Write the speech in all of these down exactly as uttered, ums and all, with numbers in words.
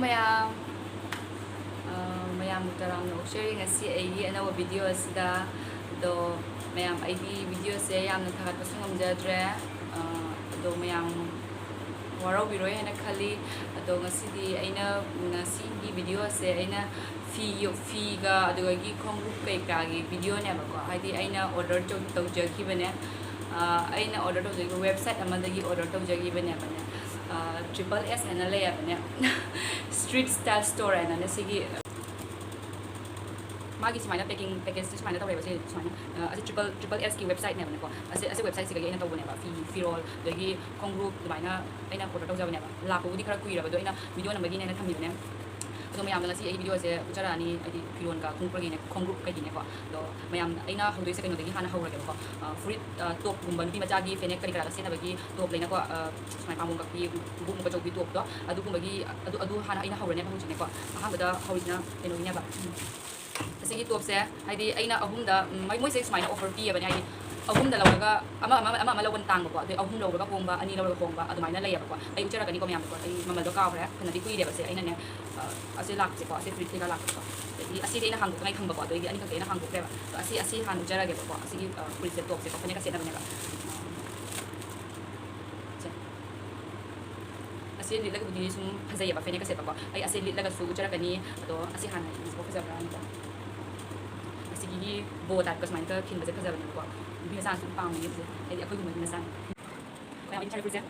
ꯃꯌꯥꯝ, ꯑ, ꯃꯌꯥꯝꯕꯨ ꯇꯔꯥꯝꯅ ꯑꯣꯛꯆꯔꯤ ꯉꯁꯤ ꯑꯩꯒꯤ ꯑꯅꯧꯕ video ꯑꯁꯤꯗ꯫ ꯑꯗꯣ ꯃꯌꯥꯝ, ꯑꯩꯗꯤ video ꯁꯦ ꯌꯥꯝꯅ ꯊꯥꯒꯠꯄꯁꯨ ꯉꯝꯖꯗ꯭ꯔꯦ꯫ ꯑ, ꯑꯗꯣ ꯃꯌꯥꯝ ꯋꯥꯔꯧꯕꯤꯔꯣꯏ ꯍꯥꯏꯅ ꯈꯜꯂꯤ꯫ ꯑꯗꯣ ꯉꯁꯤꯗꯤ ꯑꯩꯅ, ꯉꯁꯤꯒꯤ video ꯁꯦ ꯑꯩꯅ ꯐꯤ, ꯐꯤꯒ ꯑꯗꯨꯗꯒꯤ ꯈꯣꯡꯎꯞ ꯀꯩꯀꯥꯒꯤ video ꯅꯦꯕꯀꯣ꯫ ꯍꯥꯏꯗꯤ ꯑꯩꯅ order ꯇꯧ-, ꯇꯧꯖꯈꯤꯕꯅꯦ꯫ ꯑ, ꯑꯩꯅ order ꯇꯧꯖꯈꯤꯕ website ꯑꯃꯗꯒꯤ order ꯇꯧꯖꯈꯤꯕꯅꯦꯕꯅꯦ꯫ ꯑ, Triple S ꯍꯥꯏꯅ ꯂꯩꯌꯦꯕꯅꯦ꯫ Street Style Store ꯍꯥꯏꯅꯅꯦ ꯁꯤꯒꯤ꯫ ꯃꯥꯒꯤ ꯁꯨꯃꯥꯏꯅ packing, package ꯁꯦ ꯁꯨꯃꯥꯏꯅ ꯇꯧꯋꯦꯕ꯫ ꯁꯤ ꯁꯨꯃꯥꯏꯅ, ꯑ, ꯑꯁꯤ triple, triple S ꯀꯤ website ꯅꯦꯕꯅꯦꯀꯣ꯫ ꯑꯁꯤ, ꯑꯁꯤ website ꯁꯤꯗꯒꯤ ꯑꯩꯅ ꯇꯧꯕꯅꯦꯕ꯫ ꯐꯤ, ꯐꯤꯔꯣꯜ, ꯑꯗꯒꯤ ꯈꯣꯡꯎꯞ ꯑꯗꯨꯃꯥꯏꯅ ꯑꯩꯅ order ꯇꯧꯖꯕꯅꯦꯕ꯫ ꯂꯥꯛꯄꯕꯨꯗꯤ ꯈꯔ ꯀꯨꯏꯔꯕ, ꯑꯗꯣ ꯑꯩꯅ video ꯅꯝꯕꯒꯤꯅꯦꯅ ꯊꯝꯃꯤꯕꯅꯦ꯫ ꯑꯗꯣ ꯃꯌꯥꯝꯗ ꯉꯁꯤ ꯑꯩꯒꯤ video ꯁꯦ ꯎꯠꯆꯔꯛꯑꯅꯤ, ꯍꯥꯏꯗꯤ ꯐꯤꯔꯣꯜꯒ ꯈꯣꯡꯎꯞꯀꯒꯤꯅꯦ, ꯈꯣꯡꯎꯞ ꯀꯩꯒꯤꯅꯦꯀꯣ꯫ ꯑꯗꯣ ꯃꯌꯥꯝ, ꯑꯩꯅ ꯍꯧꯗꯣꯏꯁꯦ ꯀꯩꯅꯣꯗꯒꯤ ꯍꯥꯟꯅ ꯍꯧꯔꯒꯦꯕꯀꯣ꯫ ꯑ, ꯐꯨꯔꯤꯠ, ꯑ, top ꯀꯨꯝꯕ, ꯅꯨꯄꯤ ꯃꯆꯥꯒꯤ ꯐꯅꯦꯛ ꯀꯔꯤ ꯀꯔꯥꯒ ꯁꯦꯠꯅꯕꯒꯤ top ꯂꯩꯅꯀꯣ꯫ ꯑ, ꯁꯨꯃꯥꯏꯅ ꯄꯥꯝꯕꯣꯝ ꯀꯛꯄꯤ, ꯈꯨꯕꯣꯛꯃꯨꯛ ꯑꯆꯧꯕꯤ top ꯇꯣ, ꯑꯗꯨꯒꯨꯝꯕꯒꯤ, ꯑꯗꯨ, ꯑꯗꯨ ꯍꯥꯟꯅ ꯑꯩꯅ ꯍꯧꯔꯅꯦꯕ ꯍꯧꯖꯤꯛꯅꯦꯀꯣ꯫ ꯑꯍꯥꯟꯕꯗ ꯍꯧꯔꯤꯁꯤꯅ ꯀꯩꯅꯣꯒꯤꯅꯦꯕ꯫ ꯎꯝ꯫ ꯑꯁꯤꯒꯤ top ꯁꯦ, ꯍꯥꯏꯗꯤ ꯑꯩꯅ ꯑꯍꯨꯝꯗ, ꯎꯝ, ꯃꯣꯏ-, ꯃꯣꯏꯁꯦ ꯁꯨꯃꯥꯏꯅ offer ꯄꯤꯌꯦꯕꯅꯦ, ꯍꯥꯏꯗꯤ ꯑꯍꯨꯝꯗ ꯂꯧꯔꯒ ꯑꯃ, ꯑꯃ, ꯑꯃ, ꯑꯃ ꯂꯧꯕꯅ ꯇꯥꯡꯕꯀꯣ, ꯑꯗꯩ ꯑꯍꯨꯝ ꯂꯧꯔꯒ ꯍꯣꯡꯕ, ꯑꯅꯤ ꯂꯧꯔꯒ ꯍꯣꯡꯕ, ꯑꯗꯨꯃꯥꯏꯅ ꯂꯩꯌꯦꯕꯀꯣ꯫ ꯑꯩ ꯎꯠꯆꯔꯛꯀꯅꯤꯀꯣ ꯃꯌꯥꯝꯗꯀꯣ, ꯑꯩ ꯃꯃꯜꯗꯣ ꯀꯥꯎꯈ꯭ꯔꯦ, ꯐꯅꯗꯤ ꯀꯨꯏꯔꯦꯕ ꯁꯦ ꯑꯩꯅꯅꯦ, ꯑ, ꯑꯁꯤ ꯂꯥꯛꯄꯁꯦꯀꯣ, ꯑꯁꯤ ꯐꯨꯔꯤꯠ ꯊꯤꯒ ꯂꯥꯛꯄꯁꯦꯀꯣ꯫ ꯑꯗꯒꯤ ꯑꯁꯤꯗꯤ ꯑꯩꯅ ꯍꯥꯡꯗꯣꯛꯇꯉꯥꯏ ꯊꯝꯕꯀꯣ, ꯑꯗꯒꯤ ꯑꯅꯤꯈꯛꯇꯤ ꯑꯩꯅ ꯍꯥꯡꯗꯣꯛꯈ꯭ꯔꯦꯕ꯫ ꯑꯗꯣ ꯑꯁꯤ, ꯑꯁꯤ ꯍꯥꯟꯅ ꯎꯠꯆꯔꯒꯦꯕꯀꯣ, ꯑꯁꯤꯒꯤ, ꯑ, ꯐꯨꯔꯤꯠꯁꯦ, top ꯁꯦꯀꯣ, ꯐꯅꯦꯛꯀ ꯁꯦꯠꯅꯕꯅꯦꯕ꯫ ꯁꯦ꯫ ꯑꯁꯤ ꯂꯤꯠꯂꯒꯕꯨꯗꯤ ꯁꯨꯝ ꯐꯖꯩꯌꯦꯕ, ꯐꯅꯦꯛꯀ ꯁꯦꯠꯄꯀꯣ꯫ ꯑꯩ ꯑꯁꯤ ꯂꯤꯠꯂꯒꯁꯨ ꯎꯠꯆꯔꯛꯀꯅꯤ꯫ ꯑꯗꯣ ꯑꯁꯤ ꯍꯥꯟꯅ ꯌꯦꯡꯉꯣ, ꯐꯖꯕ꯭ꯔꯥꯅꯀꯣ꯫ ꯑꯁꯤꯒꯤ bow type ꯀ ꯁꯨꯃꯥꯏꯅꯒ ꯈꯤꯟꯕꯁꯦ ꯐꯖꯕꯅꯦꯕꯀꯣ꯫ ꯅꯨꯄꯤ ꯃꯆꯥꯅꯁꯨ ꯄꯥꯝꯒꯅꯤ ꯑꯁꯦ, ꯍꯥꯏꯗꯤ ꯑꯩꯈꯣꯏꯒꯨꯝꯕ ꯅꯨꯄꯤ ꯃꯆꯥꯅ꯫ ꯃꯌꯥꯝ ꯑꯩ ꯁꯥꯔꯤ ꯐꯨꯔꯤꯠꯁꯦ꯫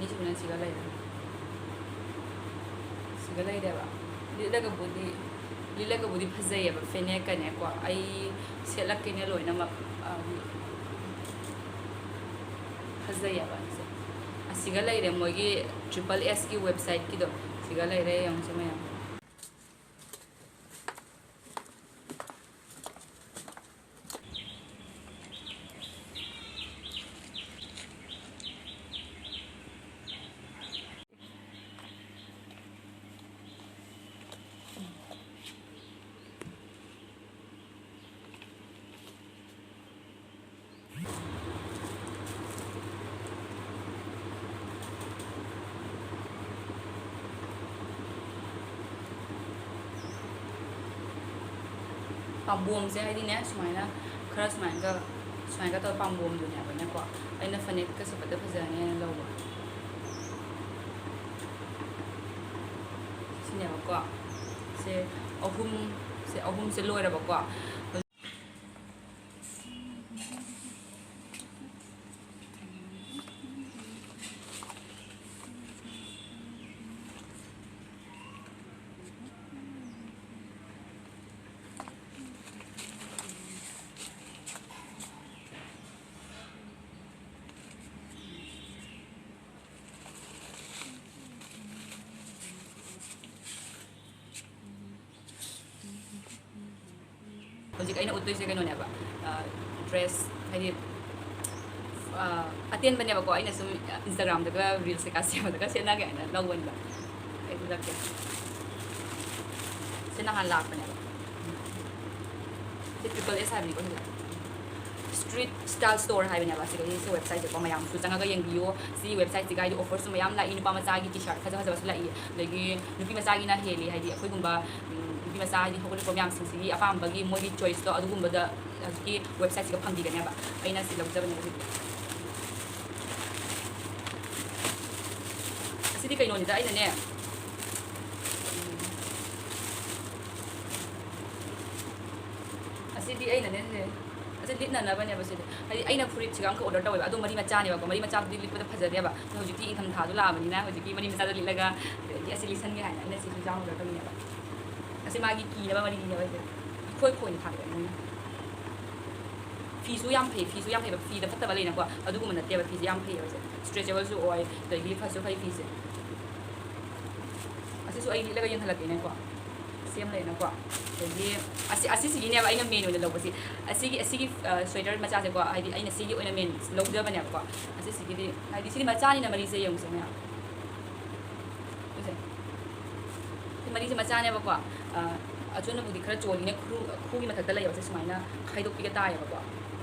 ꯁꯤꯅ ꯁꯤꯒ ꯂꯩꯔꯦ꯫ ꯁꯤꯒ ꯂꯩꯔꯦꯕ꯫ ꯂꯤꯠꯂꯒꯕꯨꯗꯤ, ꯂꯤꯠꯂꯒꯕꯨꯗꯤ ꯐꯖꯩꯌꯦꯕ, ꯐꯅꯦꯛꯀꯅꯦꯀꯣ꯫ ꯑꯩ ꯁꯦꯠꯂꯛꯀꯦꯅꯦ ꯂꯣꯏꯅꯃꯛ꯫ ꯑ, ꯐꯖꯩꯌꯦꯕ ꯑꯩꯁꯦ꯫ ꯑꯁꯤꯒ ꯂꯩꯔꯦ, ꯃꯣꯏꯒꯤ ꯇ꯭ꯔꯤꯄꯜ ꯑꯦꯁꯀꯤ ꯋꯦꯕꯁꯥꯏꯠꯀꯤꯗꯣ꯫ ꯁꯤꯒ ꯂꯩꯔꯦ, ꯌꯦꯡꯉꯨꯁꯦ ꯃꯌꯥꯝ꯫ ꯄꯥꯝꯕꯣꯝꯁꯦ ꯍꯥꯏꯗꯤꯅꯦ, ꯁꯨꯃꯥꯏꯅ ꯈꯔ ꯁꯨꯃꯥꯏꯅꯒ, ꯁꯨꯃꯥꯏꯅꯒ ꯇꯧꯔ ꯄꯥꯝꯕꯣꯝꯗꯨꯅꯦꯕꯅꯦꯀꯣ, ꯑꯩꯅ ꯐꯅꯦꯛꯀ ꯁꯦꯠꯄꯗ ꯐꯖꯅꯦꯅ ꯂꯧꯕ꯫ ꯁꯤꯅꯦꯕꯀꯣ꯫ ꯁꯦ ꯑꯍꯨꯝ, ꯁꯦ ꯑꯍꯨꯝꯁꯦ ꯂꯣꯏꯔꯕꯀꯣ꯫ ꯍꯧꯖꯤꯛ ꯑꯩꯅ ꯎꯠꯇꯣꯏꯁꯦ ꯀꯩꯅꯣꯅꯦꯕ, ꯑ, ꯗ꯭ꯔꯦꯁ ꯍꯥꯏꯗꯤ, ꯑ, ꯑꯇꯦꯟꯕꯅꯦꯕꯀꯣ꯫ ꯑꯩꯅ ꯁꯨꯝ Instagram-ꯗꯒ reels ꯀꯩꯀꯥ ꯁꯦꯝꯕꯗꯒ ꯁꯦꯠꯅꯒꯦ ꯍꯥꯏꯅ ꯂꯧꯕꯅꯤꯗ꯫ ꯑꯩ ꯎꯠꯂꯛꯀꯦ꯫ ꯁꯤ ꯅꯍꯥꯟ ꯂꯥꯛꯄꯅꯦꯕ꯫ ꯁꯤ ꯇ꯭ꯔꯤꯄꯜ ꯑꯦꯁ ꯍꯥꯏꯕꯅꯤꯀꯣ ꯁꯤꯁꯦ꯫ Street Style Store ꯍꯥꯏꯕꯅꯦꯕ꯫ ꯁꯤꯗꯒꯤ ꯁꯤ website-ꯁꯦꯀꯣ, ꯃꯌꯥꯝꯁꯨ ꯆꯪꯉꯒ ꯌꯦꯡꯕꯤꯌꯨ꯫ ꯁꯤ website-ꯁꯤꯒ ꯍꯥꯏꯗꯤ offer-ꯁꯨ ꯃꯌꯥꯝ ꯂꯥꯛꯏ, ꯅꯨꯄꯥ ꯃꯆꯥꯒꯤ T-shirt ꯐꯖ ꯐꯖꯕꯁꯨ ꯂꯥꯛꯏ, ꯑꯗꯒꯤ ꯅꯨꯄꯤ ꯃꯆꯥꯒꯤꯅ ꯍꯦꯜꯂꯤ, ꯍꯥꯏꯗꯤ ꯑꯩꯈꯣꯏꯒꯨꯝꯕ, ꯎꯝ, ꯅꯨꯄꯤ ꯃꯆꯥ ꯍꯥꯏꯗꯤ ꯍꯧꯒꯠꯂꯛꯄ ꯃꯌꯥꯝꯁꯤꯡꯁꯤꯒꯤ ꯑꯄꯥꯝꯕꯒꯤ ꯃꯣꯏꯒꯤ choice-ꯇꯣ ꯑꯗꯨꯒꯨꯝꯕꯗ ꯍꯧꯖꯤꯛꯀꯤ website-ꯁꯤꯒ ꯐꯪꯕꯤꯒꯅꯦꯕ꯫ ꯑꯩꯅ ꯁꯤ ꯂꯧꯖꯕꯅꯦ ꯍꯧꯖꯤꯛ꯫ ꯑꯁꯤꯗꯤ ꯀꯩꯅꯣꯅꯤꯗ, ꯑꯩꯅꯅꯦ, ꯑꯁꯤꯗꯤ ꯑꯩꯅꯅꯦ, ꯁꯤ ꯂꯤꯠꯅꯅꯕꯅꯦꯕ ꯁꯤꯗꯤ꯫ ꯍꯥꯏꯗꯤ ꯑꯩꯅ ꯐꯨꯔꯤꯠꯁꯤꯒ ꯑꯃꯈꯛ order ꯇꯧꯋꯦꯕ, ꯑꯗꯣ ꯃꯔꯤ ꯃꯆꯥꯅꯦꯕꯀꯣ, ꯃꯔꯤ ꯃꯆꯥꯗꯨꯗꯤ ꯂꯤꯠꯄꯗ ꯐꯖꯗꯦꯕ꯫ ꯑꯗꯣ ꯍꯧꯖꯤꯛꯇꯤ ꯏꯪꯊꯝꯊꯥꯗꯣ ꯂꯥꯛꯑꯕꯅꯤꯅ ꯍꯧꯖꯤꯛꯀꯤ ꯃꯔꯤ ꯃꯆꯥꯗꯣ ꯂꯤꯠꯂꯒ ꯑꯗꯒꯤ ꯑꯁꯤ ꯂꯤꯠꯁꯟꯒꯦ ꯍꯥꯏꯅ ꯑꯩꯅ ꯁꯤꯁꯨ ꯌꯥꯝ order ꯇꯧꯅꯤꯡꯉꯦꯕ꯫ ꯑꯁꯤ ꯃꯥꯒꯤ ꯀꯤꯅꯕ ꯃꯔꯤꯅꯦꯕ ꯑꯩꯁꯦ꯫ ꯏꯈꯣꯏ ꯈꯣꯏꯅ ꯊꯥꯔꯛꯑꯦ ꯃꯣꯏꯅ꯫ ꯐꯤꯁꯨ ꯌꯥꯝ ꯐꯩ, ꯐꯤꯁꯨ ꯌꯥꯝ ꯐꯩꯕ꯫ ꯐꯤꯗ ꯐꯠꯇꯕ ꯂꯩꯅꯀꯣ, ꯑꯗꯨꯒꯨꯝꯕ ꯅꯠꯇꯦꯕ꯫ ꯐꯤꯁꯦ ꯌꯥꯝ ꯐꯩꯌꯦꯕ ꯁꯦ꯫ Stretchable ꯁꯨ ꯑꯣꯏ, ꯑꯗꯒꯤ ꯐꯁꯨ ꯐꯩ ꯐꯤꯁꯦ꯫ ꯑꯁꯤꯁꯨ ꯑꯩ ꯂꯤꯠꯂꯒ ꯌꯦꯡꯍꯜꯂꯛꯀꯦꯅꯦꯀꯣ꯫ ꯁꯦꯝ ꯂꯩꯅꯀꯣ꯫ ꯑꯗꯒꯤ ꯑꯁꯤ, ꯑꯁꯤꯁꯤꯒꯤꯅꯦꯕ ꯑꯩꯅ main ꯑꯣꯏꯅ ꯂꯧꯕꯁꯤ꯫ ꯑꯁꯤꯒꯤ, ꯑꯁꯤꯒꯤ, ꯑ, sweater ꯃꯆꯥꯁꯦꯀꯣ, ꯍꯥꯏꯗꯤ ꯑꯩꯅ ꯁꯤꯒꯤ ꯑꯣꯏꯅ main ꯂꯧꯖꯕꯅꯦꯕꯀꯣ꯫ ꯑꯁꯤꯁꯤꯒꯤꯗꯤ, ꯍꯥꯏꯗꯤ ꯁꯤꯗꯤ ꯃꯆꯥꯅꯤꯅ ꯃꯔꯤꯁꯦ ꯌꯦꯡꯉꯨꯁꯦ ꯃꯌꯥꯝ꯫ ꯎꯁꯦ꯫ ꯁꯤ ꯃꯔꯤꯁꯦ ꯃꯆꯥꯅꯦꯕꯀꯣ꯫ ꯑ, ꯑꯆꯣꯟꯅꯕꯨꯗꯤ ꯈꯔ ꯆꯣꯜꯂꯤꯅꯦ, ꯈꯨꯔꯨ-, ꯈꯨꯒꯤ ꯃꯊꯛꯇ ꯂꯩꯌꯦꯕ, ꯁꯦ ꯁꯨꯃꯥꯏꯅ ꯈꯥꯏꯗꯣꯛꯄꯤꯒ ꯇꯥꯏꯌꯦꯕꯀꯣ꯫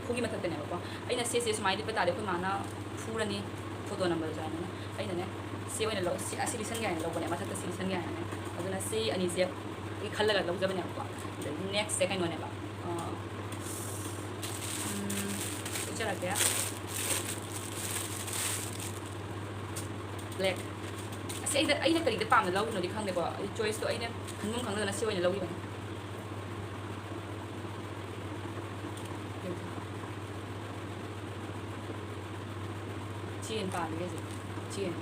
ꯈꯨꯒꯤ ꯃꯊꯛꯇꯅꯦꯕꯀꯣ꯫ ꯑꯩꯅ ꯁꯦ, ꯁꯦ ꯁꯨꯃꯥꯏꯅ ꯂꯤꯠꯄ ꯇꯥꯔꯗꯤ ꯑꯩꯈꯣꯏ ꯃꯥꯅ ꯐꯨꯔꯅꯤ, photo number ꯁꯨꯃꯥꯏꯅ꯫ ꯑꯩꯅꯅꯦ, ꯁꯤ ꯑꯣꯏꯅ ꯂꯧ-, ꯁꯤ, ꯑꯁꯤ ꯂꯤꯠꯁꯟꯒꯦ ꯍꯥꯏꯅ ꯂꯧꯕꯅꯦ, ꯃꯊꯛꯇ ꯁꯤ ꯂꯤꯠꯁꯟꯒꯦ ꯍꯥꯏꯅꯅꯦ꯫ ꯑꯗꯨꯅ ꯁꯤ ꯑꯅꯤꯁꯦ ꯑꯩ ꯈꯜꯂꯒ ꯂꯧꯖꯕꯅꯦꯕꯀꯣ꯫ ꯑꯗꯒꯤ next ꯁꯦ ꯀꯩꯅꯣꯅꯦꯕ꯫ ꯑ, ꯎꯝ, ꯎꯠꯆꯔꯛꯀꯦ꯫ Black꯫ ꯑꯁꯤ ꯑꯩꯗ, ꯑꯩꯅ ꯀꯔꯤꯗ ꯄꯥꯝꯅ ꯂꯧꯔꯤꯅꯣꯗꯤ ꯈꯪꯗꯦꯀꯣ꯫ ꯑꯩ choice ꯇꯣ ꯑꯩꯅ ꯈꯟꯐꯝ ꯈꯪꯗꯗꯅ ꯁꯤ ꯑꯣꯏꯅ ꯂꯧꯈꯤꯕꯅꯤ꯫ ꯁꯤ ꯑꯣꯏꯅ ꯄꯥꯝꯃꯤ ꯑꯩꯁꯦ꯫ ꯁꯤ ꯑꯣꯏꯅ꯫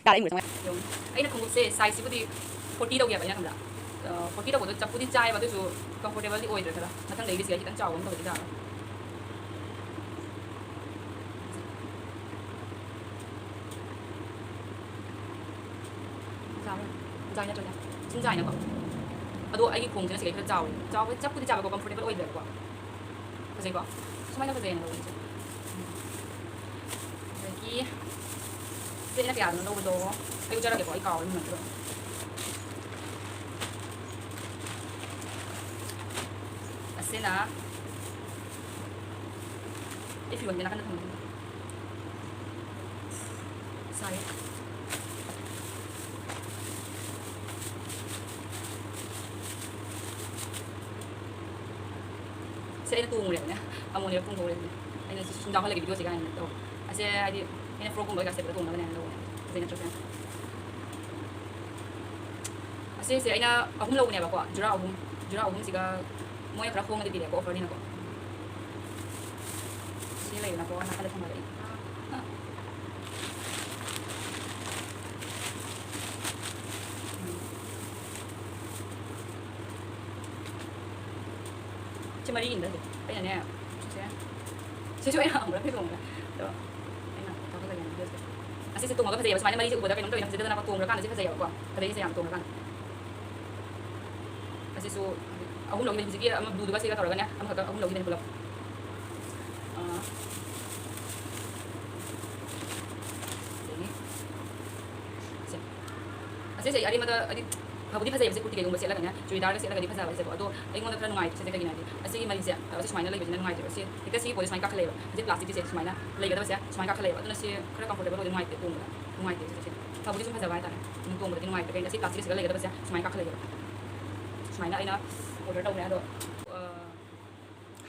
ꯌꯥꯔꯦ, ꯌꯦꯡꯉꯨ ꯆꯪꯉꯛꯑꯦ꯫ ꯑꯩꯅ ꯈꯣꯡꯎꯞꯁꯦ size ꯁꯤꯕꯨꯗꯤ forty ꯂꯧꯒꯦꯕ ꯑꯩꯅ ꯈꯟꯕꯗ꯫ ꯐꯣꯔꯇꯤ ꯇꯧꯕꯗꯣ ꯆꯞꯄꯨꯗꯤ ꯆꯥꯏꯌꯦꯕ, ꯑꯗꯨꯁꯨ ꯀꯝꯐꯣꯔꯇꯦꯕꯜꯗꯤ ꯑꯣꯏꯗ꯭ꯔꯦ꯫ ꯈꯔ ꯃꯊꯪꯗꯩꯗꯤ ꯁꯤꯗ ꯈꯤꯇꯪ ꯆꯥꯎꯕ ꯑꯃ ꯇꯧꯗꯗꯤ ꯌꯥꯔꯣꯏ꯫ ꯆꯥꯎꯔꯦ꯫ ꯖꯥꯏ ꯅꯠꯇ꯭ꯔꯅꯦ? ꯁꯨꯝ ꯖꯥꯏꯅꯀꯣ꯫ ꯑꯗꯣ ꯑꯩꯒꯤ ꯈꯣꯡꯁꯤꯅ ꯁꯤꯗꯩ ꯈꯔ ꯆꯥꯎꯋꯦ꯫ ꯆꯥꯎꯕ ꯆꯞꯄꯨꯗꯤ ꯆꯥꯕꯀꯣ, ꯀꯝꯐꯣꯔꯇꯦꯕꯜ ꯑꯣꯏꯗ꯭ꯔꯦꯕꯀꯣ꯫ ꯐꯖꯩꯀꯣ? ꯁꯨꯃꯥꯏꯅ ꯐꯖꯩꯌꯦꯅ ꯂꯧꯕꯅꯤꯁꯦ꯫ ꯑꯗꯒꯤ ꯁꯤ ꯑꯩꯅ ꯀꯌꯥꯗꯅꯣ ꯂꯧꯕꯗꯣ? ꯑꯩ ꯎꯠꯆꯔꯛꯀꯦꯀꯣ, ꯑꯩ ꯀꯥꯎꯔꯦ ꯃꯃꯜꯗꯣ꯫ ꯑꯁꯤꯅ ꯑꯩ ꯐꯤꯔꯣꯟꯁꯦ ꯅꯥꯀꯟꯗ ꯊꯝꯃꯒꯦ꯫ ꯁꯥꯏꯌꯦ꯫ ꯁꯤ ꯑꯩꯅ ꯇꯣꯡꯉꯨꯔꯦꯕꯅꯦ, ꯑꯃꯨꯛ ꯑꯅꯤꯔꯛ ꯇꯣꯡꯊꯣꯛꯎꯔꯦꯕꯅꯦ꯫ ꯑꯩꯅ ꯁꯤ ꯁꯨꯝ ꯌꯥꯎꯍꯜꯂꯒꯦ ꯚꯤꯗꯤꯑꯣꯁꯦ ꯀꯥꯏꯅ ꯇꯧꯕ꯫ ꯑꯁꯦ ꯍꯥꯏꯗꯤ ꯑꯩꯅ ꯐ꯭ꯔꯣꯛꯀꯨꯝꯕ ꯀꯩꯀꯥ ꯁꯦꯠꯄꯗ ꯇꯣꯡꯅꯕꯅꯦꯅ ꯂꯧꯕꯅꯦ꯫ ꯐꯖꯩ ꯅꯠꯇ꯭ꯔꯣ ꯁꯦ? ꯑꯁꯤꯁꯦ ꯑꯩꯅ ꯑꯍꯨꯝ ꯂꯧꯕꯅꯦꯕꯀꯣ, ꯖꯨꯔꯥ ꯑꯍꯨꯝ, ꯖꯨꯔꯥ ꯑꯍꯨꯝꯁꯤꯒ ꯃꯣꯏꯅ ꯈꯔ ꯍꯣꯡꯅꯗꯤ ꯄꯤꯔꯦꯀꯣ, ꯑꯣꯐꯔꯅꯤꯅꯀꯣ꯫ ꯁꯤ ꯂꯩꯗꯅꯀꯣ, ꯅꯥꯀꯟꯗ ꯊꯝꯃꯒ ꯑꯩ꯫ ꯁꯤ ꯃꯔꯤ ꯏꯟꯕ ꯅꯠꯇꯦ꯫ ꯑꯩꯅꯅꯦ, ꯁꯤꯁꯦ, ꯁꯤꯁꯨ ꯑꯩꯅ ꯑꯃꯨꯔꯛꯇꯤ ꯇꯣꯡꯉꯦ꯫ ꯑꯗꯣ ꯑꯩꯅ ꯀꯥꯈꯠꯂꯒ ꯌꯦꯡꯕꯤꯔꯁꯦ꯫ ꯑꯁꯤꯁꯦ ꯇꯣꯡꯉꯒ ꯐꯖꯩꯌꯦꯕ꯫ ꯁꯨꯃꯥꯏꯅ ꯃꯔꯤꯁꯦ ꯎꯕꯗ ꯀꯩꯅꯣꯝ ꯇꯧꯋꯤꯅ ꯐꯖꯩꯗꯅꯀꯣ, ꯇꯣꯡꯈ꯭ꯔꯀꯥꯟꯗ ꯁꯤ ꯐꯖꯩꯌꯦꯕꯀꯣ꯫ ꯐꯖꯩꯁꯦ ꯌꯥꯝ ꯇꯣꯡꯈ꯭ꯔꯀꯥꯟꯗ꯫ ꯑꯁꯤꯁꯨ ꯑꯍꯨꯝ ꯂꯧꯒꯤꯕꯅꯤ꯫ ꯍꯧꯖꯤꯛꯀꯤ ꯑꯃ ꯕ꯭ꯂꯨꯗꯨꯒ ꯁꯤꯒ ꯇꯧꯔꯒꯅꯦ, ꯑꯃꯈꯛꯇ ꯑꯍꯨꯝ ꯂꯧꯒꯤꯕꯅꯤ ꯄꯨꯂꯞ꯫ ꯑꯥ, ꯑꯗꯒꯤ ꯁꯦ꯫ ꯑꯁꯤꯁꯦ ꯑꯩ ꯑꯔꯦꯝꯕꯗ, ꯍꯥꯏꯗꯤ, ꯐꯕꯨꯗꯤ ꯐꯖꯩꯕ, ꯁꯤ ꯀꯨꯔꯇꯤ ꯀꯩꯒꯨꯝꯕ ꯁꯦꯠꯂꯒꯅꯦ, ꯆꯨꯔꯤꯗꯥꯔꯒ ꯁꯦꯠꯂꯒꯗꯤ ꯐꯖꯕ ꯍꯥꯏꯁꯦꯀꯣ꯫ ꯑꯗꯣ ꯑꯩꯉꯣꯟꯗ ꯈꯔ ꯅꯨꯡꯉꯥꯏꯇ꯭ꯔꯤꯁꯦ ꯀꯩꯒꯤꯅꯣ ꯍꯥꯏꯗꯤ, ꯑꯁꯤꯒꯤ ꯃꯔꯤꯁꯦ, ꯑꯁꯤ ꯁꯨꯃꯥꯏꯅ ꯂꯩꯕꯁꯤꯅ ꯅꯨꯡꯉꯥꯏꯇꯦꯕ꯫ ꯁꯤ ꯍꯦꯛꯇ ꯁꯤꯒꯤ ꯄꯣꯠꯁꯦ ꯁꯨꯃꯥꯏꯅ ꯀꯥꯈꯠꯂꯛꯑꯦꯕ꯫ ꯍꯧꯖꯤꯛ ꯄ꯭ꯂꯥꯁꯇꯤꯛꯀꯤꯁꯦ ꯁꯨꯃꯥꯏꯅ ꯂꯩꯒꯗꯕꯁꯦ ꯁꯨꯃꯥꯏꯅ ꯀꯥꯈꯠꯂꯛꯑꯦꯕ꯫ ꯑꯗꯨꯅ ꯁꯤ ꯈꯔ ꯀꯝꯐꯣꯔꯇꯦꯕꯜ ꯑꯣꯏꯗꯤ ꯅꯨꯡꯉꯥꯏꯇꯦ ꯇꯣꯡꯕꯗ꯫ ꯅꯨꯡꯉꯥꯏꯇꯦ ꯁꯤꯁꯦ꯫ ꯐꯕꯨꯗꯤ ꯁꯨꯝ ꯐꯖꯕ ꯍꯥꯏꯇꯥꯔꯦ꯫ ꯑꯗꯨꯝ ꯇꯣꯡꯕꯗꯗꯤ ꯅꯨꯡꯉꯥꯏꯇ꯭ꯔꯦ꯫ ꯀꯩꯅꯣ ꯁꯤ ꯄ꯭ꯂꯥꯁꯇꯤꯛꯀꯤꯁꯤꯒ ꯂꯩꯒꯗꯕꯁꯦ ꯁꯨꯃꯥꯏꯅ ꯀꯥꯈꯠꯂꯛꯑꯦꯕ꯫ ꯁꯨꯃꯥꯏꯅ ꯑꯩꯅ ꯑꯣꯔꯗꯔ ꯇꯧꯕꯅꯦ꯫ ꯑꯗꯣ, ꯑ,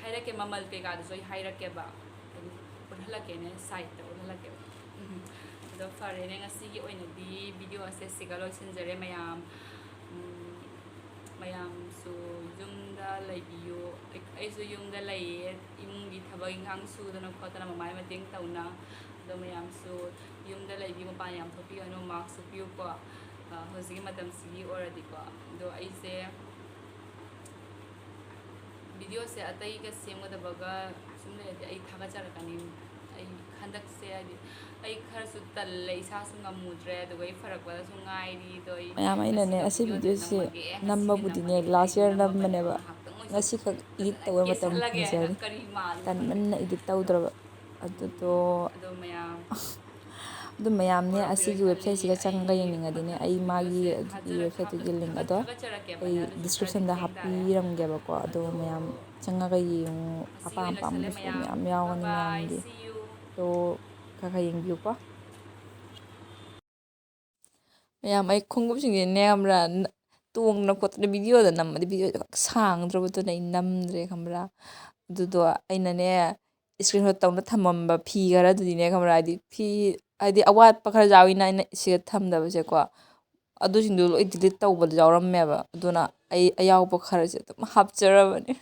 ꯍꯥꯏꯔꯛꯀꯦ, ꯃꯃꯜ ꯀꯩꯀꯥꯗꯨꯁꯨ ꯑꯩ ꯍꯥꯏꯔꯛꯀꯦꯕ꯫ ꯑꯗꯨꯝ ꯎꯠꯍꯜꯂꯛꯀꯦꯅꯦ, ꯁꯥꯏꯠꯇ ꯎꯠꯍꯜꯂꯛꯀꯦꯕ꯫ ꯑꯗꯣ ꯐꯔꯦꯅꯦ, ꯉꯁꯤꯒꯤ ꯑꯣꯏꯅꯗꯤ ꯚꯤꯗꯤꯑꯣ ꯑꯁꯦ ꯁꯤꯒ ꯂꯣꯏꯁꯤꯟꯖꯔꯦ ꯃꯌꯥꯝ꯫ ꯎꯝ, ꯃꯌꯥꯝꯁꯨ ꯌꯨꯝꯗ ꯂꯩꯕꯤꯌꯨ꯫ ꯑꯩ-, ꯑꯩꯁꯨ ꯌꯨꯝꯗ ꯂꯩꯌꯦ, ꯏꯃꯨꯡꯒꯤ ꯊꯕꯛ ꯏꯪꯈꯥꯡ ꯁꯨꯗꯅ ꯈꯣꯠꯇꯅ ꯃꯃꯥꯏ ꯃꯇꯦꯡ ꯇꯧꯅ꯫ ꯑꯗꯣ ꯃꯌꯥꯝꯁꯨ ꯌꯨꯝꯗ ꯂꯩꯕꯤꯌꯨ, ꯃꯄꯥꯟ ꯌꯥꯝ ꯊꯣꯛꯄꯤꯒꯅꯨ, ꯃꯥꯛꯁ ꯎꯞꯄꯤꯌꯨꯀꯣ꯫ ꯑ, ꯍꯧꯖꯤꯛꯀꯤ ꯃꯇꯝꯁꯤꯒꯤ ꯑꯣꯏꯔꯗꯤꯀꯣ, ꯑꯗꯣ ꯑꯩꯁꯦ ꯚꯤꯗꯤꯑꯣꯁꯦ ꯑꯇꯩꯒ ꯁꯦꯝꯒꯗꯕꯒ ꯁꯨꯝ ꯂꯩꯔꯗꯤ ꯑꯩ ꯊꯥꯒꯠꯆꯔꯛꯀꯅꯤ꯫ ꯑꯩ ꯍꯟꯗꯛꯁꯦ ꯍꯥꯏꯗꯤ ꯑꯩ ꯈꯔꯁꯨ ꯇꯜꯂꯦ, ꯏꯁꯥꯁꯨ ꯉꯝꯃꯨꯗ꯭ꯔꯦ, ꯑꯗꯨꯒ ꯑꯩ ꯐꯔꯛꯄꯗꯁꯨ ꯉꯥꯏꯔꯤ꯫ ꯑꯗꯣ ꯑꯩ ꯃꯌꯥꯝ, ꯑꯩꯅꯅꯦ ꯉꯁꯤꯗꯣ ꯑꯁꯤ ꯚꯤꯗꯤꯑꯣꯁꯦ ꯚꯤꯗꯤꯑꯣꯁꯦ ꯅꯝꯃꯒꯦ, ꯉꯁꯤꯗꯤ ꯅꯝꯃꯕꯨꯗꯤꯅꯦ, ꯅꯝꯃꯒꯦ, last year ꯉꯁꯤꯗꯤ ꯅꯝꯃꯒꯦ, ꯅꯝꯕꯅꯦꯕ꯫ ꯉꯍꯥꯛꯇꯪ ꯑꯣꯏꯁꯨ ꯉꯁꯤꯈꯛ edit ꯐꯖꯅ ꯇꯧꯕ ꯃꯇꯝ ꯀꯦꯁꯜꯂꯒꯦ ꯍꯥꯏꯅ ꯐꯪꯖꯔꯤ꯫ ꯀꯔꯤ ꯃꯥꯜꯂꯤ ꯈꯪꯗꯦ꯫ ꯇꯟꯃꯟꯅ edit ꯇꯧꯗ꯭ꯔꯕ꯫ ꯑꯗꯨꯗꯣ ꯑꯗꯣ ꯃꯌꯥꯝ ꯑꯗꯨ ꯃꯌꯥꯝꯅꯦ ꯑꯣꯏꯔꯛꯄꯤꯔꯣꯏ ꯑꯁꯤꯒꯤ ꯈꯜꯂꯤ꯫ Websiteꯁꯤꯒ ꯆꯪꯉꯒ ꯑꯩ ꯌꯦꯡꯅꯤꯡꯉꯗꯤꯅꯦ, ꯑꯩ ꯃꯥꯒꯤ ꯚꯤꯗꯤꯑꯣꯁꯦ ꯑꯗꯨꯒꯤ ꯊꯥꯖ-, websiteꯇꯨꯒꯤ link ꯊꯥꯒꯠ-, ꯑꯗꯣ ꯊꯥꯒꯠꯆꯔꯛꯀꯦꯕꯅꯦ, ꯑꯩ ꯑꯗꯨꯁꯨ ꯈꯔꯗꯤ descriptionꯗ ꯊꯦꯡ ꯇꯥꯔꯦ꯫ ꯍꯥꯞꯄꯤꯔꯝꯒꯦꯕꯀꯣ꯫ ꯑꯗꯣ ꯑꯗꯣ ꯃꯌꯥꯝ ꯆꯪꯉꯒ ꯌꯦꯡꯉꯨ, ꯉꯁꯤꯒꯤ ꯑꯄꯥꯝ ꯑꯣꯏꯅ ꯂꯣꯏꯁꯜꯂꯦ ꯑꯄꯥꯝꯕꯁꯨ ꯃꯌꯥꯝ꯫ ꯃꯌꯥꯝ Bye ꯌꯥꯎꯒꯅꯤ bye, ꯃꯌꯥꯝꯒꯤ꯫ See you꯫ ꯑꯗꯣ ꯈꯔ ꯈꯔ ꯌꯦꯡꯕꯤꯌꯨꯀꯣ꯫ ꯃꯌꯥꯝ, ꯑꯩ ꯈꯣꯡꯎꯞꯁꯤꯡꯁꯦ ꯅꯦꯝꯕ꯭ꯔꯥ ꯇꯣꯡꯗꯅ ꯈꯣꯠꯇꯅ ꯚꯤꯗꯤꯑꯣꯗ ꯅꯝꯃꯗꯤ ꯚꯤꯗꯤꯑꯣꯗꯣ ꯈꯛ ꯁꯥꯡꯗ꯭ꯔꯕꯗꯨꯅ ꯑꯩ ꯅꯝꯗ꯭ꯔꯦ, ꯈꯪꯕ꯭ꯔꯥ? ꯑꯗꯨꯗꯣ ꯑꯩꯅꯅꯦ, screenshot ꯇꯧꯅ ꯊꯝꯃꯝꯕ ꯐꯤ ꯈꯔꯗꯨꯗꯤꯅꯦ, ꯈꯪꯕ꯭ꯔꯥ? ꯍꯥꯏꯗꯤ ꯐꯤ, ꯍꯥꯏꯗꯤ ꯑꯋꯥꯠꯄ ꯈꯔ ꯌꯥꯎꯋꯤꯅ ꯑꯩꯅ ꯁꯤꯗ ꯊꯝꯗꯕꯁꯦꯀꯣ꯫ ꯑꯗꯨꯁꯤꯡꯗꯣ ꯂꯣꯏ delete ꯇꯧꯕꯗ ꯌꯥꯎꯔꯝꯃꯦꯕ꯫ ꯑꯗꯨꯅ ꯑꯩ ꯑꯌꯥꯎꯕ ꯈꯔꯁꯦ ꯑꯗꯨꯝ ꯍꯥꯞꯆꯔꯕꯅꯦ꯫